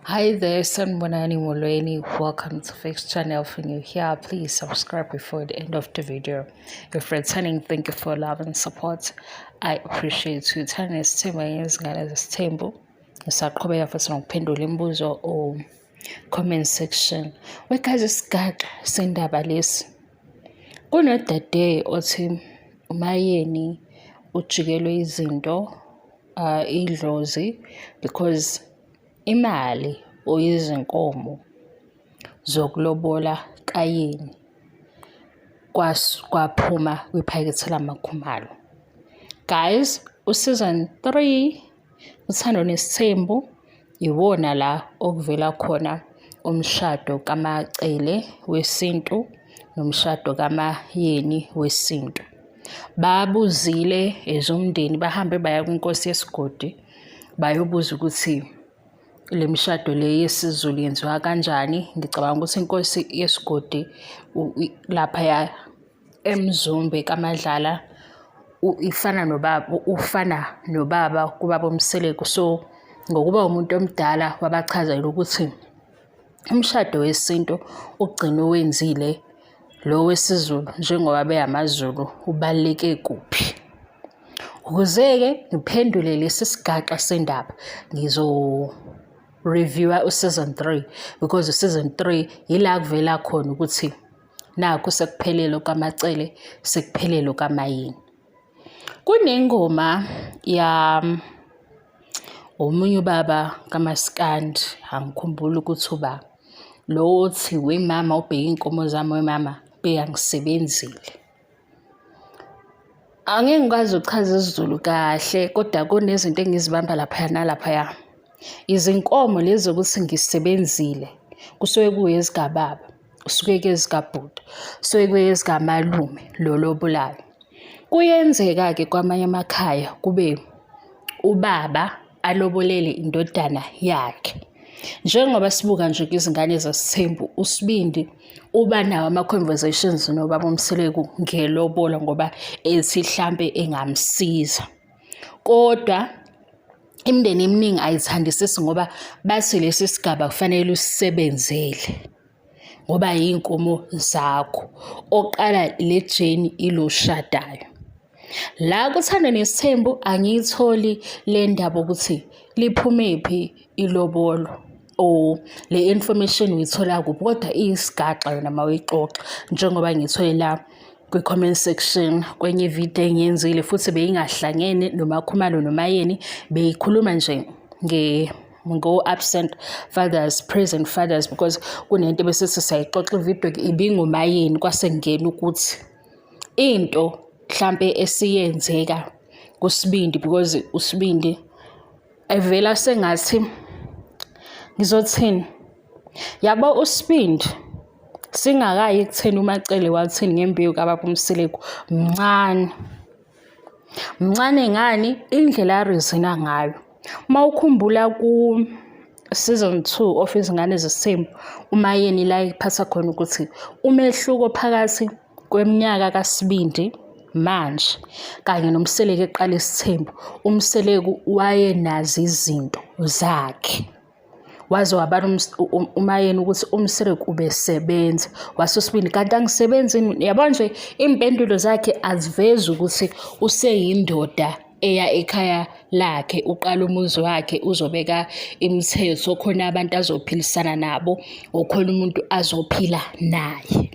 Hi there, Sanbonani Molweni. Welcome to Fix Channel. If you're new here, please subscribe before the end of the video. If returning, thank you for love and support. I appreciate you. Thanda nesithembu ngezingane zesithembu. Ngisaqhubeka futhi nokuphendula imibuzo o comment section. Wekazi isigaxa sendaba lesi. Kunodade othi uMayeni ujikelwe izinto idlozi because imali or izinkomo zokulobola kayeni kwaphuma kwiphakethe lamaKhumalo. Guys, u-season 3 Uthando Nesithembu iwona la okuvela khona umshado kaMaCele wesintu nomshado kaMaYeni wesintu. Babuzile ezomndeni bahambe baya kwinkosi yesigodi bayobuza ukuthi le mishado le yesiZulu yenziwa kanjani. Ngicabanga ukuthi inkosi yesigodi laphaya eMzumbe kaMadlala ifana nobaba, ufana nobaba kubaba uMseleku. So ngokuba umuntu omdala wabachazela ukuthi umshado wesintu ugcine uwenzile lo wesiZulu njengoba beyamaZulu ubaluleke kuphi. Ukuze-ke ngiphendule lesi sigaxa sendaba ngizo-reviewa u-season 3 because u-season 3 yila kuvela khona ukuthi nakhu sekuphelele okaMaCele sekuphelele okaMayeni. Kunengoma ya omunye ubaba kamaskandi angikhumbuli ukuthi uba lo othi wemama ubheke iy'nkomo zami wemama bheka ngisebenzile. Angeke ngikwazi ukuchaza isiZulu kahle kodwa kunezinto engizibamba laphaya nalaphaya. Izinkomo lezi zokuthi ngisebenzile kusuke kuyezikababa, kusuke kuyezikabhuti, kusuke kuyezikamalume lo olobolayo. Kuyenzeka-ke kwamanye amakhaya kube ubaba alobolele indodana yakhe. Njengoba sibuka nje izingane zaSithembu, uSibindi uba nawo ama-conversations nobaba uMseleku ngelobola ngoba ethi hlampe engamsiza. Kodwa imindeni eminingi ayithandisisi ngoba bathi lesi sigaba kufanele usisebenzele ngoba yiy'nkomo zakho. Oqala le journey ilo oshadayo. La kuThando Nesithembu angiyitholi le ndaba ukuthi liphumephi ilobolo or le information uyithola kuphi kodwa iyisigaxa yona uma uyixoxa njengoba ngiyithole la kwi-comment section kwenye ividiyo engiyenzile futhi beyingahlangene noMakhumalo noMayeni beyikhuluma nje ngo-absent fathers, present fathers because kunento ebesithi siyayixoxa ividiyo ibinguMayeni kwase kungena ukuthi into mhlampe esiyenzeka kuSibindi because uSibindi evela sengathi ngizothini yabo uSibindi singakayi ekutheni uMaCele wathini ngembewu kababa uMseleku mncane mncane ngani indlela arizina ngayo uma ukhumbula ku season 2 of Izingane Zesithembu uMayeni la ephatha khona ukuthi umehluko phakathi kweminyaka kaSibindi manje kanye noMseleku eqala isithembu uMseleku wayenazo izinto zakhe waze wabala uMayeni ukuthi uMseleku ubesebenza wase uSibindi kanti angisebenzi yabo nje iy'mpendulo zakhe azivezi ukuthi useyindoda eya ekhaya lakhe uqala umuzi wakhe uzobeka imithetho khona abantu azophilisana nabo okhona umuntu azophila naye.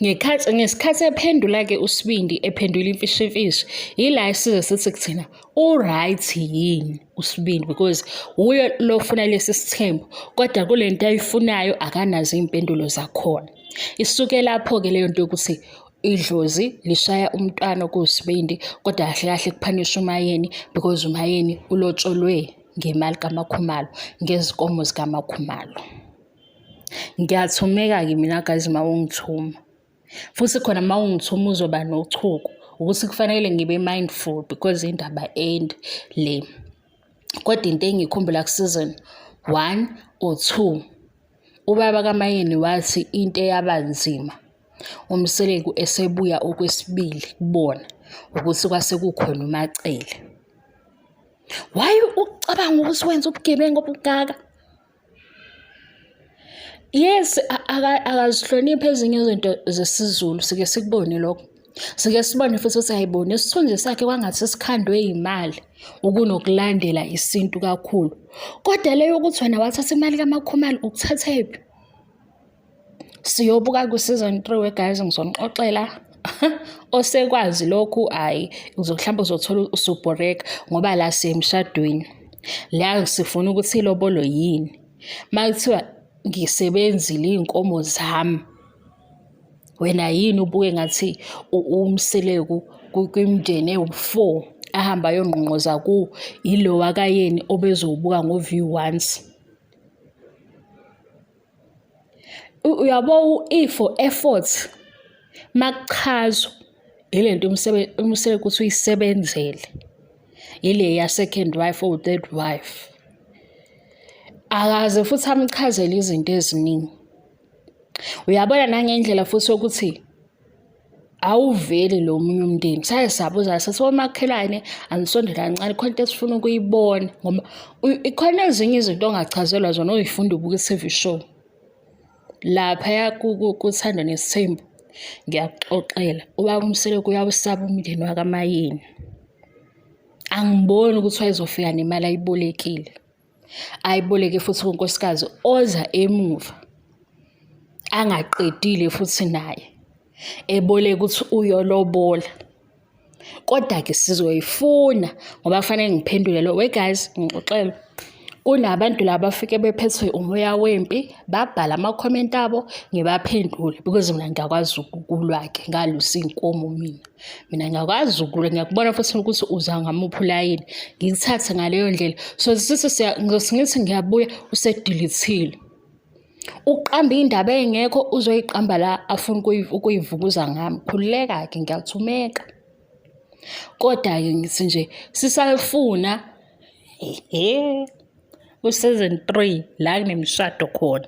Ngekhathi ngesikhathi ephendula-ke uSibindi ephendula imfishimfishi yila esize sithi kuthina u-right yini uSibindi because wuye lo ofuna lesi sithembu kodwa kule nto ayifunayo akanazo iy'mpendulo zakhona. Isuke lapho-ke leyo nto yokuthi idlozi lishaya umntwana okuwusibindi kodwa kahle kahle kuphanisha uMayeni because uMayeni ulotsholwe ngemali kaMakhumalo ngezinkomo zikaMakhumalo. Ngiyathumeka-ke mina guys uma ungithuma futhi khona uma ungithuma uzoba nochuku ukuthi kufanele ngibe mindful because indaba ende le. Kodwa into engiyikhumbula ku-season 1 or 2 ubaba kaMayeni wathi into eyaba nzima uMseleku esebuya okwesibili kubona ukuthi kwase kukhona uMaCele. Why ucabanga ukuthi wenza ubugebengu obungaka? Yes, akazihloniphi ezinye izinto zesiZulu, sike sikubone lokho. Sike sibone futhi ukuthi hayibo nesithunzi sakhe kwangathi sikhandwe yimali ukunokulandela isintu kakhulu. Kodwa leyo ukuthi wena wathatha imali kaMakhumalo ukuthathephi? Siyobuka ku-season 3 we guys ngizonixoxela osekwazi lokhu hhayi mhlawumbe uzothola usubhoreka ngoba la siyemshadweni la sifuna ukuthi ilobolo yini uma kuthiwa ngisebenzile iy'nkomo zami wena yini ubuke ngathi umseleku kwimndeni ewu-four ahambe ayongqongqoza kuwo yilo wakayeni obezowubuka ngo-view once. Uyabo u-E for effort makuchazwa ile nto umseleku ukuthi uyisebenzele ile ya-second wife or third wife. Akaze futhi amchazele izinto eziningi. Uyabona nangendlela futhi yokuthi awuveli lo munye umndeni. Saye sabuza sathi omakhelwane anisondele kancane khona into esifuna ukuyibona ngoba ikhona ezinye izinto ongachazelwa zona oyifunda ubuka i-TV show. Laphaya kuThando Nesithembu ngiyakuxoxela ubaba uMseleku uyawusaba umndeni wakaMayeni. Angiboni ukuthi wayezofika nemali ayibolekile. Ayiboleke futhi kunkosikazi oza emuva angaqedile futhi naye eboleka ukuthi uyolobola. Kodwa-ke sizoyifuna ngoba kufanele ngiphendule lo. We guys, ngixoxele. Kunabantu la abafike bephethwe umoya wempi, babhala amakhomenti abo ngibaphendule because mina ngiyakwazi ukulwa-ke ngalusa iy'nkomo mina. Mina ngiyakwazi ukulwa, ngiyakubona futhi ukuthi uza ngamuphi ulayini. Ngikuthathe ngaleyo ndlela. So sithi ngizothi ngithi ngiyabuya usedilithile. Uqamba iy'ndaba ey'ngekho uzoyiqamba la afuna ukuyivukuza ngami. Khululeka-ke ngiyathumeka. Kodwa-ke ngithi nje sisayifuna ku-season 3 la kunemishado khona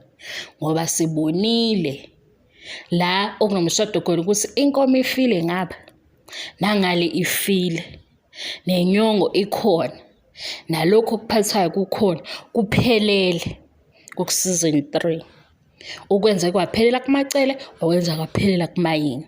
ngoba sibonile la okunomshado khona ukuthi inkomo ifile ngapha nangale ifile nenyongo ikhona nalokhu okuphathwayo kukhona kuphelele ku-season 3 ukwenze kwaphelela kuMacele wakwenza kwaphelela kuMayeni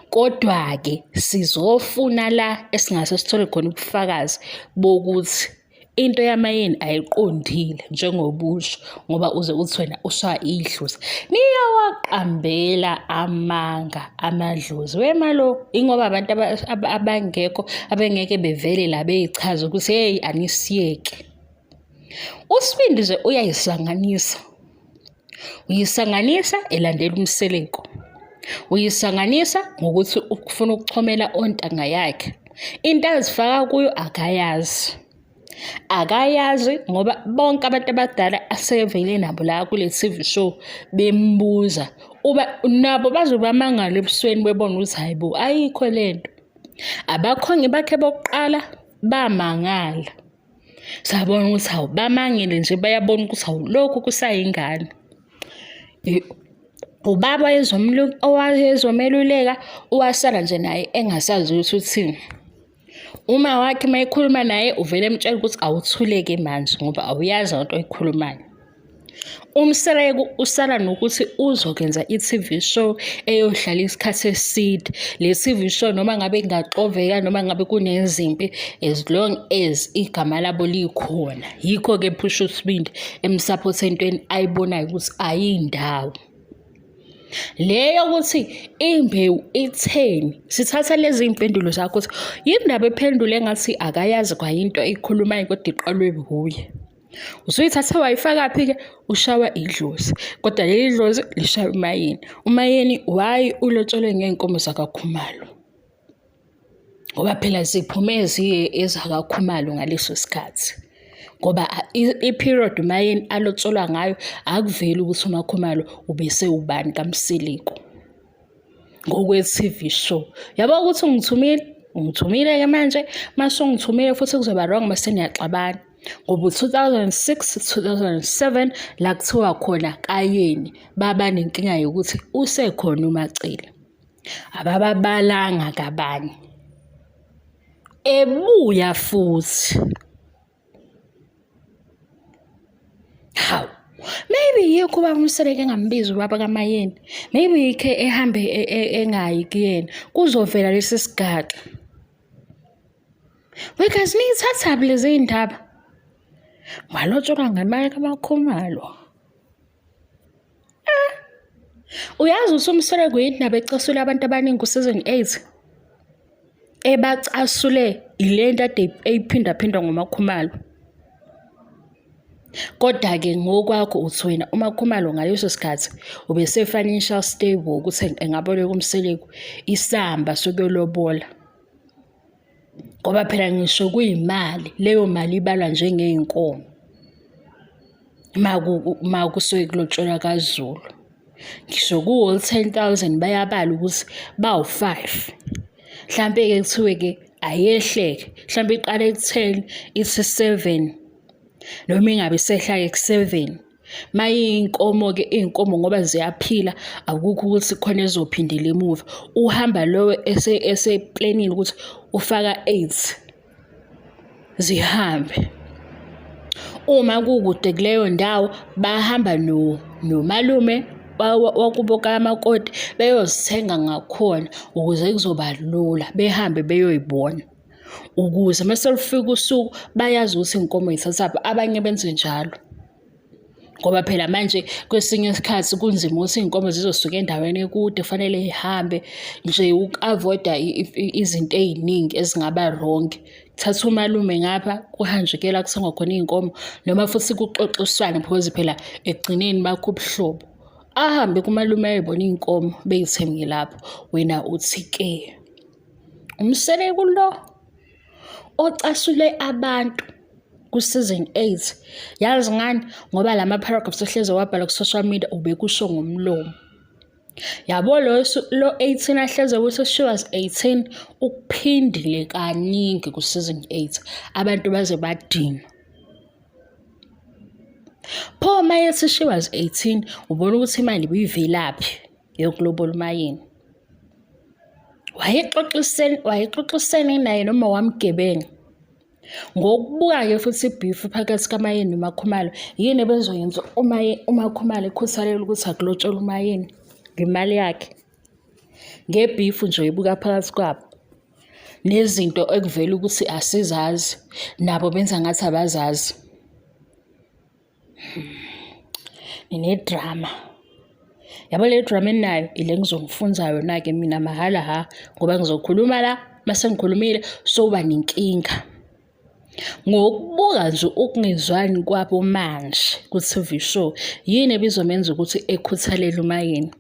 kodwa-ke sizofuna la esingase sithole khona ubufakazi bokuthi into yamayeni ayiqondile njengobusho ngoba uze uthi wena ushaya idlozi niyawaqambela amanga amadlozi wema lo ingoba abantu abangekho abengeke bevele la beyichaza ukuthi hey anisiyeke usibindi nje uyayisanganisa uyisanganisa elandela umseleko uyisanganisa ngokuthi ufuna ukuchomela ontanga yakhe into azifaka kuyo akayazi akayazi ngoba bonke abantu abadala asevele nabo la kule TV show bembuza uba nabo bazobamangala ebusweni bebona ukuthi hayi bo ayikho lento abakhongi bakhe bokuqala bamangala sabona ukuthi hawu bamangele nje bayabona ukuthi hawu lokhu kusayingane ubaba owayezomeluleka wasala nje naye engasazi ukuthi uthini Uma wakhe uma ekhuluma naye uvele emtshela ukuthi awuthuleke manje ngoba awuyazi lento oyikhulumayo. Umseleku usala nokuthi uzokwenza i-TV show eyohlala isikhathi eside. Le TV show noma ngabe ingaxoveka noma ngabe kunezimpi as long as igama labo likhona. Yikho-ke ephusha usibindi emsaphotha entweni ayibonayo ukuthi ayindawo. Le yokuthi imbewu itheni, sithatha lezi iy'mpendulo zakho ukuthi yini ndaba ephendule engathi akayazi kwayinto eyikhulumayo kodwa iqalwe wuye. Usuyithathe wayifakaphi-ke? Ushawa idlozi. Kodwa leli dlozi lishawa umayeni. Umayeni why ulotsholwe ngey'nkomo zakaKhumalo? Ngoba phela ziphume ziye ezakaKhumalo ngaleso sikhathi. Ngoba i-period uMayeni alotsholwa ngayo akuveli ukuthi uMaKhumalo ubesewubani kaMseleku. Ngokwe-T_V show. Yabo ukuthi ungithumile? Ungithumile-ke manje, mase ungithumile futhi kuzoba wrong mase niyaxabana. Ngoba u-2006, 2007 la kuthiwa khona kayeni baba nenkinga yokuthi usekhona uMaCele. Abababalanga kabani. Ebuya futhi. Hawu. Maybe Maybe yikho ubaba uMseleku engambizi ubaba kaMayeni. Maybe yikho ehambe engayi kuyena. Kuzovela lesi sigaxa. Wekazi niyithathaphi lezi iy'ndaba? Walotsholwa ngemali kaMakhumalo. Eh. Uyazi ukuthi uMseleku yindaba ecasule abantu abaningi ku-season 8? Ebacasule ile nto ade eyiphindaphinda ngoMakhumalo. Kodwa-ke ngokwakho uthi wena uMakhumalo ngaleso sikhathi ubese-financial stable ukuthi engaboleka uMseleku isamba sokuyolobola. Ngoba phela ngisho kuyimali, leyo mali ibalwa njengey'nkomo uma kusuke kulotsholwa kaZulu. Ngisho kuwo-ten thousand bayabala ukuthi bawu-five. Hlampe-ke kuthiwe-ke ayehle-ke, hlampe iqale ku-ten ithi seven noma ingabe isehla-ke ku-seven. Mayiyinkomo-ke iy'nkomo ngoba ziyaphila akukho ukuthi khona ezophindela emuva. Uhamba lowo eseplenile ukuthi ufaka 8 zihambe. Uma kukude kuleyo ndawo bahamba nomalume wakubo kamakoti beyozithenga ngakhona ukuze kuzoba lula behambe beyoyibona. Ukuze uma selufika usuku bayazi ukuthi iy'nkomo y'thathaphi, abanye benze njalo. Ngoba phela manje kwesinye isikhathi kunzima ukuthi iy'nkomo zizosuka endaweni ekude kufanele y'hambe nje uku-avoid-a izinto ey'ningi ezingaba wrong. Thatha umalume ngapha kuhanjwe kuye la kuthengwa khona iy'nkomo noma futhi kuxoxiswane because phela ekugcineni bakho ubuhlobo. Ahambe kumalume ayoyibona iy'nkomo bey'thenge lapho, wena uthi-ke uMseleku lo ocasule abantu ku-season 8. Yazi ngani? Ngoba la ma-paragraphs ohlezi wabhala ku-social media ubekusho ngomlomo. Yabo lo lo 18 ahleze ukuthi she was 18 ukuphindile kaningi ku-season 8 abantu baze badinwa. Pho uma ethi she was 18 ubona ukuthi imali ibivelaphi yokulobola uMayeni. Wayexoxisene wayexoxisene naye noma wamgebenga. Ngokubuka-ke futhi ibhifu phakathi kaMayeni noMakhumalo, yini ebezoyenza uma uMakhumalo ekhuthalela ukuthi akulotsholwe uMayeni ngemali yakhe? Ngebhifu nje oyibuka phakathi kwabo nezinto ekuvela ukuthi asizazi, nabo benza ngathi abazazi. Nine-drama. Yabo le drama eninayo ile ngizonifunza yona-ke mina mahhala ha ngoba ngizokhuluma la mase ngikhulumile soba nenkinga. Ngokubuka nje ukungezwani kwabo manje ku-T_V show, yini ebizomenza ukuthi ekhuthalele uMayeni?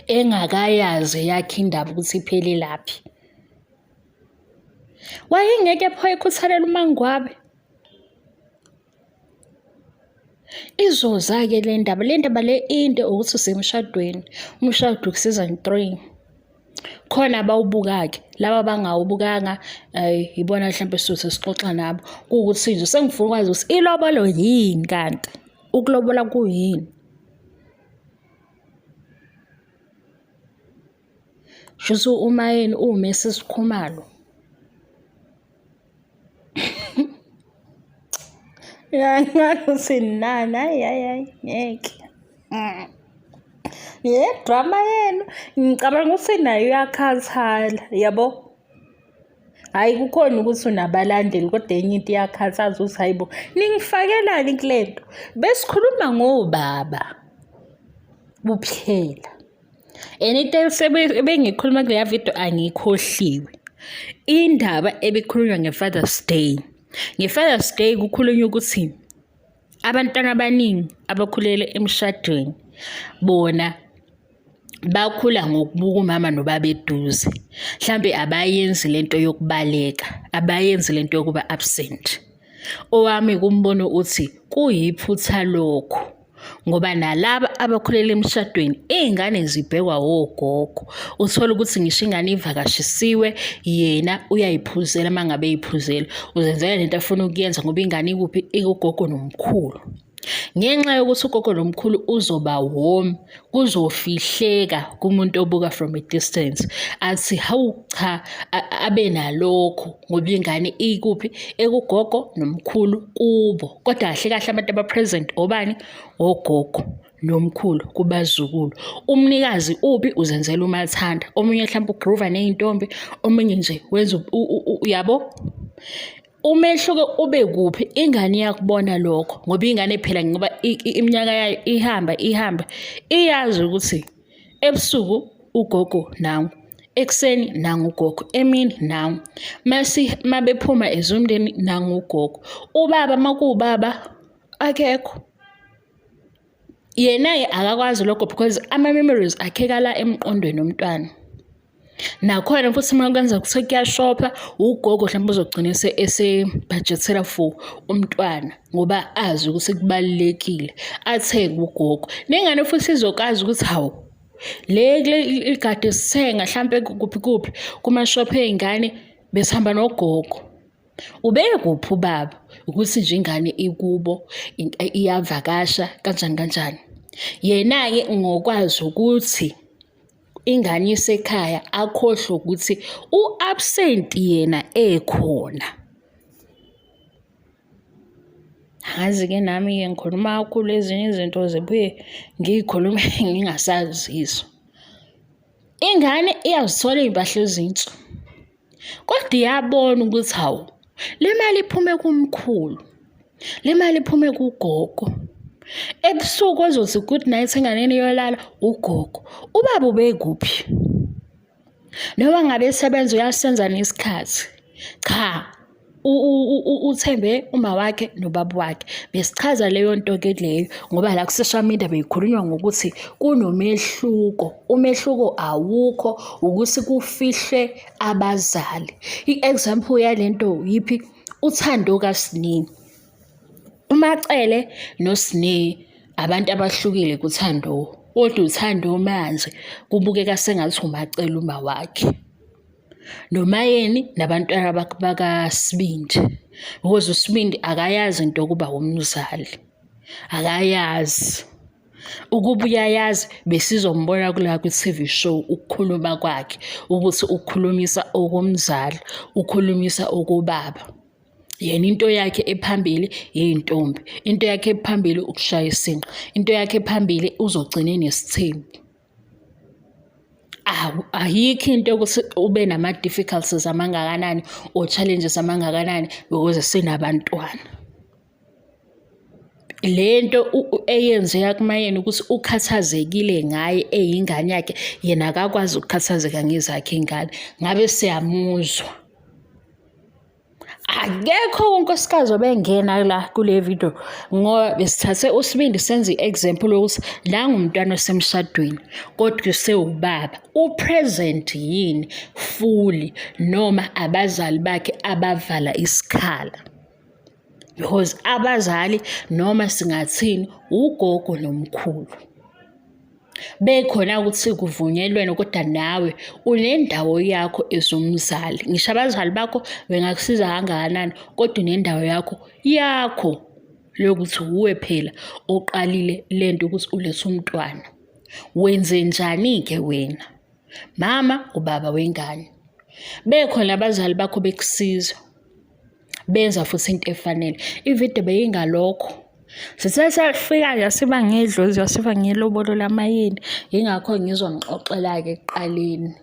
Engakayazi eyakhe indaba ukuthi iphelelaphi. Wayengeke pho ekhuthalela uMangwabe. Izoza-ke le ndaba, le ndaba le inde ukuthi usemshadweni, umshado ku-season 3. Khona abawubuka-ke, laba abangawubukanga yibona hlampe sizothi sixoxa nabo. Kuwukuthi nje sengifuna ukwazi ukuthi ilobolo yini kanti? Ukulobola kuyini? Shuthi uMayeni uwuMrs Khumalo. Ya ngathi nani hayi hayi hayi ngeke. Le drama yenu ngicabanga ukuthi nayo iyakhathala yabo. Hhayi kukhona ukuthi unabalandeli kodwa enye into iyakhathaza ukuthi hayi bo ningifakelani kule nto. Besikhuluma ngobaba kuphela. And into ebengikhuluma kuleya video angiyikhohliwe. Indaba ebikhulunywa nge-Father's Day. Nge-Father's Day kukhulunywa ukuthi abantwana abaningi abakhulele emshadweni bona bakhula ngokubuka umama nobaba eduze. Mhlampe abayenzi lento yokubaleka, abayenzi lento yokuba absent. Owami kumbono uthi kuyiphutha lokho. Ngoba nalaba abakhulela emshadweni iy'ngane zibhekwa wogogo. Uthole ukuthi ngisho ingane ivakashisiwe yena uyayiphuzela uma ngabe eyiphuzela. Uzenzela lento afuna ukuyenza ngoba ingane ikuphi? Ikugogo nomkhulu. Ngenxa yokuthi ugogo nomkhulu uzoba warm, kuzofihleka kumuntu obuka from a distance athi hawu cha abe nalokho ngoba ingane ikuphi ekugogo nomkhulu kubo. Kodwa kahle kahle abantu aba-present obani? Ogogo nomkhulu kubazukulu. Umnikazi ubi uzenzela umathanda. Omunye mhlawumbe ugroova ney'ntombi, omunye nje wenza uyabo. Umehluko ube kuphi? Ingane iyakubona lokho ngoba ingane phela ngoba iminyaka yayo ihamba ihamba iyazi ukuthi ebusuku ugogo nangu, ekuseni nangu ugogo, emini nangu. Mase mabephuma as umndeni nangu ugogo. Ubaba makuwubaba akekho. Yena-ke akakwazi lokho because ama-memories akheka la emqondweni womntwana. Nakhona futhi uma kwenza kuthiwa kuyashopha, ugogo mhlawumbe uzogcina esebhajethela for umntwana ngoba azi ukuthi kubalulekile, athenge ugogo. Nengane futhi izokwazi ukuthi hawu, le kule igade sithenga hlampe kuphi kuphi kumashophu ey'ngane besihamba nogogo. Ubekuphi ubaba? Ukuthi nje ingane ikubo iyavakasha kanjani kanjani. Yena-ke ngokwazi ukuthi ingane isekhaya akhohlwe ukuthi u-absent yena ekhona. Angazi-ke nami-ke ngikhuluma kakhulu ezinye izinto zibuye ngiy'khulume ngingasazizwa. Ingane iyazithola iy'mpahla ezintsha. Kodwa iyabona ukuthi hawu, le mali iphume kumkhulu, le mali iphume kugogo. Ebusuku ozothi good night enganeni iyolala ugogo. Ubaba ubekuphi? Noma ngabe esebenza uyasenza nesikhathi. Cha, uthembe uma wakhe nobaba wakhe. Besichaza leyo nto-ke leyo ngoba la ku-social media beyikhulunywa ngokuthi kunomehluko. Umehluko awukho ukuthi kufihlwe abazali. I-example yale nto yiphi? Uthando kaSne. UMaCele noSne abantu abahlukile kuThando, kodwa uThando manje kubukeka sengathi uMaCele uma wakhe. noMayeni nabantwana bakaSibindi because uSibindi akayazi into yokuba umzali, akayazi. Ukuba uyayazi besizombona kula kwi-T_V show ukukhuluma kwakhe ukuthi ukhulumisa okomzali, ukhulumisa okobaba. Yena into yakhe ephambili yey'ntombi, into yakhe ephambili ukushaya isinqa, into yakhe ephambili uzogcina enesithembu. Ayikho into yokuthi ube nama-difficulties amangakanani or challenges amangakanani ukuze sinabantwana. Le nto eyenzeka kuMaYeni ukuthi ukhathazekile ngaye eyingane yakhe, yena akakwazi ukukhathazeka ngezakhe iy'ngane. Ngabe siyamuzwa. Akekho unkosikazi obengena la kule video ngoba besithathe uSibindi senze i-example yokuthi nangu umntwana osemshadweni kodwa usewubaba u-present yini fully noma abazali bakhe abavala isikhala because abazali noma singathini ugogo nomkhulu. Bekhona ukuthi kuvunyelwene kodwa nawe unendawo yakho as umzali. Ngisho abazali bakho bengakusiza kangakanani kodwa unendawo yakho yakho yokuthi wuwe phela oqalile le nto ukuthi ulethe umntwana. Wenzenjani-ke wena mama ubaba wengane? Bekhona abazali bakho bekusiza. Benza futhi into efanele. Ividiyo beyingalokho. Sithe safika nje siba ngedlozi siba ngelobolo lamayeni. Yingakho ngizonixoxela-ke ekuqaleni.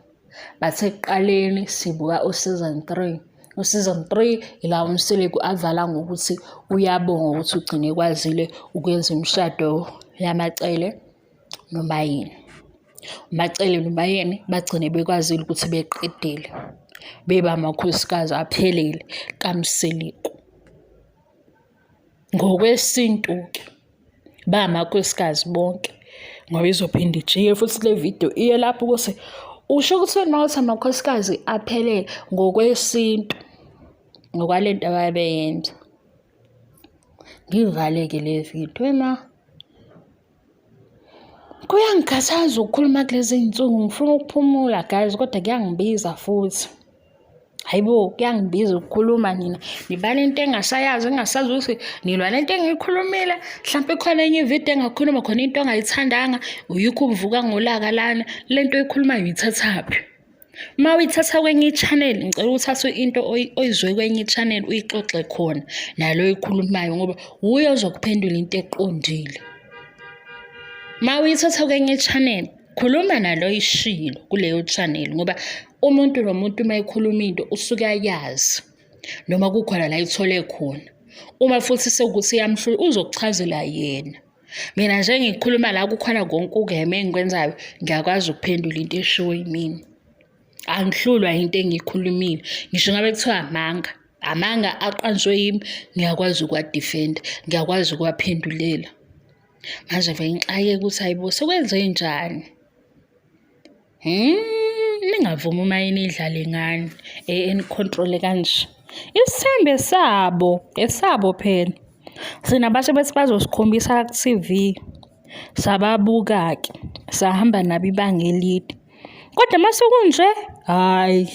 Bathe ekuqaleni sibuka u-season 3. U-season 3 ila uMseleku avala ngokuthi uyabonga ukuthi ugcine ekwazile ukwenza imishado yamaCele noMayeni. UMaCele noMaYeni bagcine bekwazile ukuthi beqedele beba amakhosikazi aphelele kaMseleku. Ngokwesintu-ke bangamakhosikazi bonke ngoba izophinde ijike futhi le video iye lapho ukuthi usho ukuthi uma uthi amakhosikazi aphelele ngokwesintu ngokwale nto ababeyenza. Ngivale-ke le video ma. Kuyangikhathaza ukukhuluma kulezi iy'nsuku ngifuna ukuphumula guys kodwa kuyangibiza futhi. Hayi bo, kuyangibiza ukukhuluma nina. Nibala into engasayazi engasazi ukuthi nilwa nento engiyikhulumile. Mhlawumpe khona enye ividiyo engakhuluma khona into ongayithandanga, uyikho uvuka ngolaka lana. Le nto oyikhulumayo uyithathaphi? Uma uyithatha kwenye i-channel, ngicela uthathe into oyizwe kwenye i-channel uyixoxe khona nalo oyikhulumayo ngoba wuye ozokuphendula into eqondile. Uma uyithatha kwenye i-channel, khuluma nalo oyishilo kuleyo channel ngoba umuntu nomuntu uma ekhuluma into usuke ayazi noma kukhona la ithole khona. Uma futhi sekuthi iyamhlula uzokuchazela yena. Mina nje ngikhuluma la kukhona konke ukugema engikwenzayo ngiyakwazi ukuphendula into eshiwo yimina. Angihlulwa into engiyikhulumile. Ngisho ngabe kuthiwa amanga, amanga aqanjwe yimi ngiyakwazi ukuwadefenda, ngiyakwazi ukuwaphendulela. Manje vele ngixakeke ukuthi hayibo sekwenzenjani? Ningavumi uma nidlale ngani enikhontrole kanje. Isithembe sabo, esabo phela. Thina basho bethi bazosikhombisa ku-T_V. Sababuka-ke, sahamba nabo ibanga elide. Kodwa uma sekunje, hhayi.